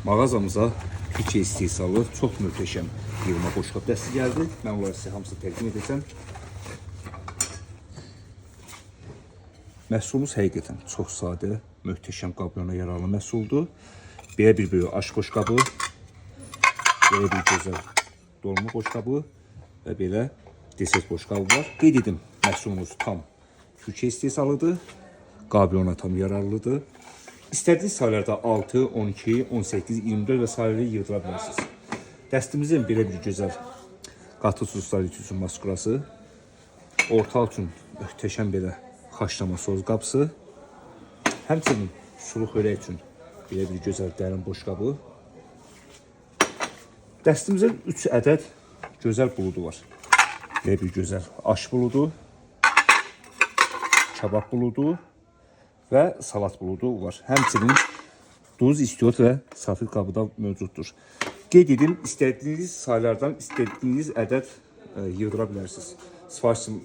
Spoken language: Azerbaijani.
Mağazamıza Türkiyə istehsalı çox möhtəşəm yığma boşqab dəsti gəldi. Mən onları sizə hamısını təqdim edəcəm. Məhsulumuz həqiqətən çox sadə, möhtəşəm qablana yararlı məhsuldur. Belə bir böyük aş boşqabı, belə bir gözəl dolma boşqabı və belə desert boşqabı var. Qeyd edim, məhsulumuz tam Türkiyə istehsalıdır. Qablona tam yararlıdır. İstədiyiniz saylarda 6, 12, 18, 24 və sairə yığdıra bilərsiniz. Dəstimizin belə bir gözəl qatı soslar üçün maskurası, orta üçün möhtəşəm belə xaşlama sos qapısı, həmçinin sulu xörək üçün belə bir gözəl dərin boşqabı. Dəstimizin 3 ədəd gözəl buludu var. Belə bir gözəl aş buludu, kabab buludu və salat buludu var. Həmçinin duz, istiot və safir qabı da mövcuddur. Qeyd edim, istədiyiniz saylardan istədiyiniz ədəd yığdıra bilərsiniz. Sifariş üçün